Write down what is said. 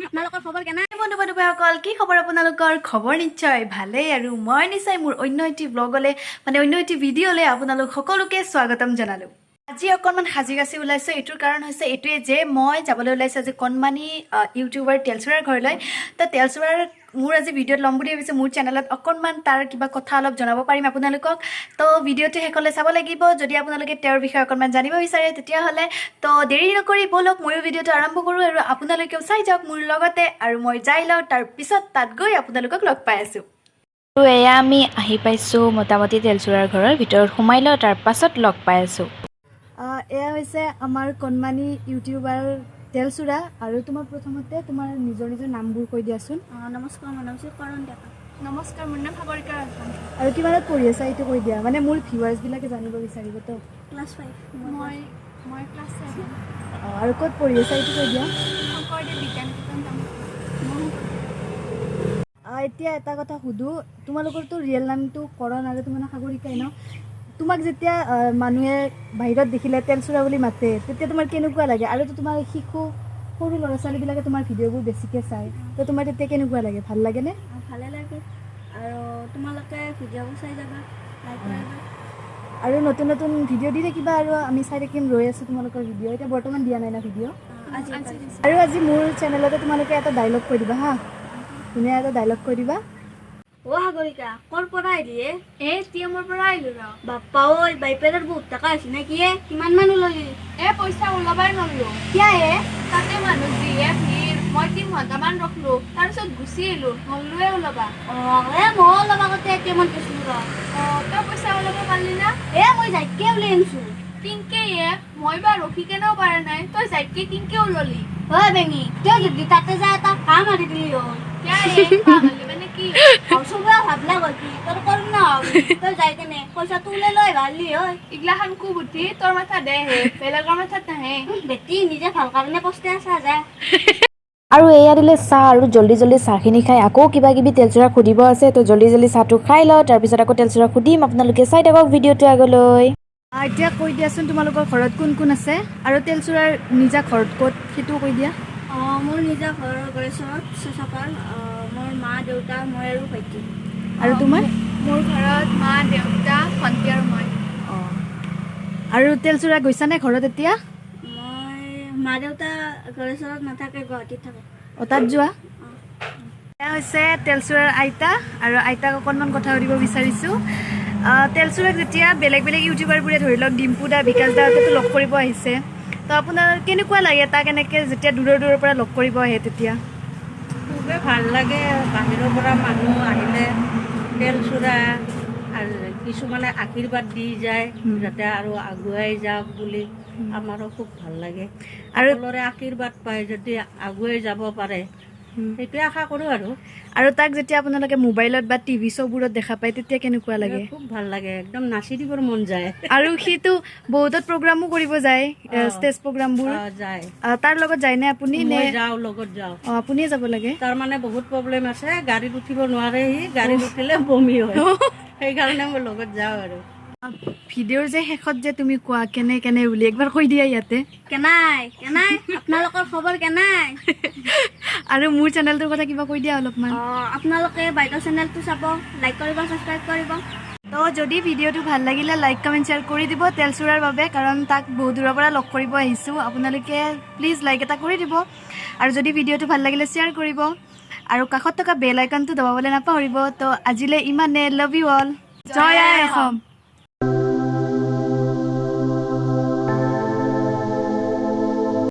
আপোনালোকৰ খবৰ কেনে? বন্ধু বান্ধৱীসকল, কি খবৰ আপোনালোকৰ? খবৰ নিশ্চয় ভালেই। আৰু মই নিশ্চয় মোৰ অন্য এটি ব্লগলৈ, মানে অন্য এটি ভিডিঅ'লৈ আপোনালোক সকলোকে স্বাগতম জনালোঁ। আজি অকণমান সাজি কাচি ওলাইছোঁ। এইটোৰ কাৰণ হৈছে এইটোৱে যে মই যাবলৈ ওলাইছোঁ আজি কণমানি ইউটিউবাৰ তেলচুৰাৰ ঘৰলৈ। তো তেলচুৰাৰ মোৰ আজি ভিডিঅ'ত ল'ম বুলি ভাবিছোঁ মোৰ চেনেলত। অকণমান তাৰ কিবা কথা অলপ জনাব পাৰিম আপোনালোকক। তো ভিডিঅ'টো শেষলৈ চাব লাগিব যদি আপোনালোকে তেওঁৰ বিষয়ে অকণমান জানিব বিচাৰে তেতিয়াহ'লে। তো দেৰি নকৰি ব'লক, ময়ো ভিডিঅ'টো আৰম্ভ কৰোঁ আৰু আপোনালোকেও চাই যাওক মোৰ লগতে। আৰু মই যাই লওঁ, তাৰপিছত তাত গৈ আপোনালোকক লগ পাই আছোঁ। আৰু এয়া আমি আহি পাইছোঁ মোটামুটি তেলচুৰাৰ ঘৰৰ ভিতৰত। সোমাই লওঁ, তাৰ পাছত লগ পাই আছোঁ। এয়া হৈছে আমাৰ কণমানি ইউটিউবাৰ তেলচুৰা। আৰু তোমাৰ প্ৰথমতে তোমাৰ নিজৰ নিজৰ নামবোৰ কৈ দিয়াচোন। নমস্কাৰ, মোৰ নাম শ্ৰী কৰণ ডেকা। নমস্কাৰ, মোৰ নাম সাগৰিকা ৰাজবংশী। আৰু কিমানত পঢ়ি আছা, এইটো কৈ দিয়া। মানে মোৰ ভিউৱাৰ্ছবিলাকে জানিব বিচাৰিব তো। ক্লাছ 5। মই ক্লাছ 7। অঁ, আৰু ক'ত পঢ়ি আছা, এইটো কৈ দিয়া। শংকৰদেৱ বিদ্যা নিকেতন তামোলপুৰ। এতিয়া এটা কথা সুধো, তোমালোকৰতো ৰিয়েল নামটো কৰণ আৰু তোমাৰ নাম সাগৰিকাই ন? তোমাক যেতিয়া মানুহে বাহিৰত দেখিলে তেলচুৰা বুলি মাতে, তেতিয়া তোমাৰ কেনেকুৱা লাগে? আৰুতো তোমাৰ শিশু সৰু ল'ৰা ছোৱালীবিলাকে তোমাৰ ভিডিঅ'বোৰ বেছিকৈ চায়, তো তোমাৰ তেতিয়া কেনেকুৱা লাগে? ভাল লাগেনে? ভালে লাগে। আৰু তোমালোকে ভিডিঅ'বোৰ চাই যাবা, লাইক কৰিবা। আৰু নতুন নতুন ভিডিঅ' দি থাকিবা আৰু আমি চাই থাকিম, ৰৈ আছোঁ তোমালোকৰ ভিডিঅ'। এতিয়া বৰ্তমান দিয়া নাই না ভিডিঅ'? আজি। আজি দিছে। আৰু আজি মোৰ চেনেলতে তোমালোকে এটা ডাইলগ কৈ দিবা হা, ধুনীয়া এটা ডাইলগ কৈ দিবা। অ' সাগৰিকা, ক'ৰ পৰা আহিলি এ? এই টিএমৰ পৰা আহিলো ৰ। বাপ্পা ঐ, বাইপেৰত বহুত টকা হৈছে নে কি এ? কিমান মান ওলালি? এ, পইচা ওলাবাই নৰলো। কিয় এ? তাতে মানুহ যিহে ভিৰ, মই 3 ঘণ্টামান ৰখলো, তাৰপিছত গুচি আহিলো, নৰলোৱে ওলাবা। অঁ, এ ময়ো অলপ আগতে এটিএমত গৈছিলোঁ ৰ। অঁ, তই পইচা ওলাব পাৰিলি না? এ, মই যাইকে ওলাই আনিছোঁ। কিনকে এ? মই বা ৰখি কেনেও পৰা নাই, তই যাইকে কিনকে ওললি? ঐ বেঙি, তই যদি তাতে যা এটা কাম মাৰি দিলি হ'ল। কিয়া এ, কাম হ'লে মানে কি? আৰু চবে ভাবলা হয় কি তোৰ কৰিম না, তই যাই কেনে পইচাটো ওলাই লৈ ভালি হয়। এইগিলাখান কুবুদ্ধি তোৰ মাথাত দেহে, বেলেগৰ মাথাত নাহে। বেটি, নিজে ভাল কাৰণে পস্তাই আছা যা। আৰু এয়া দিলে চাহ। আৰু জল্দি জল্দি চাহখিনি খাই আকৌ কিবা কিবি তেলচুৰাক সুধিব আছে। তো জল্দি জল্দি চাহটো খাই লওঁ, তাৰপিছত আকৌ তেলচুৰাক সুধিম। আপোনালোকে চাই থাকক ভিডিঅ'টো আগলৈ। এতিয়া কৈ দিয়াচোন, তোমালোকৰ ঘৰত কোন কোন আছে আৰু তেলচুৰাৰ নিজা ঘৰত ক'ত, সেইটোও কৈ দিয়া। অঁ, মোৰ নিজা ঘৰ গড়েশ্বৰত চেঁচাপাৰ। মোৰ মা, দেউতা, মই আৰু ভাইটি। আৰু তোমাৰ? মোৰ ঘৰত মা, দেউতা, ভণ্টি আৰু মই। অঁ, আৰু তেলচুৰা গৈছানে ঘৰত এতিয়া? মই মা দেউতা গড়েশ্বৰত নাথাকে, গুৱাহাটীত থাকে। অঁ, তাত যোৱা। এয়া হৈছে তেলচুৰাৰ আইতা আৰু আইতাক অকণমান কথা সুধিব বিচাৰিছোঁ। তেলচুৰাক যেতিয়া বেলেগ বেলেগ ইউটিউবাৰবোৰে, ধৰি লওক ডিম্পু দা, বিকাশ দাহঁতেতো লগ কৰিব আহিছে, তো আপোনাৰ কেনেকুৱা লাগে তাক এনেকৈ যেতিয়া দূৰৰ দূৰৰ পৰা লগ কৰিব আহে তেতিয়া? খুবেই ভাল লাগে। বাহিৰৰ পৰা মানুহ আহিলে তেলচূৰা আৰু কিছুমানে আশীৰ্বাদ দি যায়, যাতে আৰু আগুৱাই যাওক বুলি। আমাৰো খুব ভাল লাগে। আৰু সকলোৰে আশীৰ্বাদ পাই যদি আগুৱাই যাব পাৰে, সেইটোৱে আশা কৰোঁ আৰু। আৰু তাক যেতিয়া আপোনালোকে মোবাইলত বা টিভি শ্ব'বোৰত দেখা পায়, তেতিয়া কেনেকুৱা লাগে? খুব ভাল লাগে, একদম নাচি দিবৰ মন যায়। আৰু সিটো বহুতত প্ৰগ্ৰামো কৰিব যায়, অ। ষ্টেজ প্ৰগ্ৰামবোৰ। অ, যায়। তাৰ লগত যায়নে আপুনি নে? মই যাওঁ, লগত যাওঁ। অঁ, আপুনিয়ে যাব লাগে। তাৰ মানে বহুত প্ৰব্লেম আছে, গাড়ীত উঠিব নোৱাৰে সি। গাড়ীত উঠিলে বমি হয়, সেইকাৰণে মই লগত যাওঁ আৰু। ভিডিঅ'ৰ যে শেষত যে তুমি কোৱা "কেনে কেনে" বুলি, একবাৰ কৈ দিয়া ইয়াতে। কেনাই কেনাই, আপোনালোকৰ খবৰ কেনাই? আৰু মোৰ চেনেলটোৰ কথা কিবা কৈ দিয়া অলপমান। অঁ, আপোনালোকে বাইদেউ চেনেলটো চাব, লাইক কৰিব, ছাবস্ক্ৰাইব কৰিব। তো যদি ভিডিঅ'টো ভাল লাগিলে লাইক, কমেণ্ট, শ্বেয়াৰ কৰি দিব তেলচুৰাৰ বাবে, কাৰণ তাক বহুত দূৰৰ পৰা লগ কৰিব আহিছোঁ। আপোনালোকে প্লিজ লাইক এটা কৰি দিব আৰু যদি ভিডিঅ'টো ভাল লাগিলে শ্বেয়াৰ কৰিব আৰু কাষত থকা বেল আইকনটো দবাবলৈ নাপাহৰিব। তো আজিলৈ ইমানে। লাভ you all. Jay I Assam.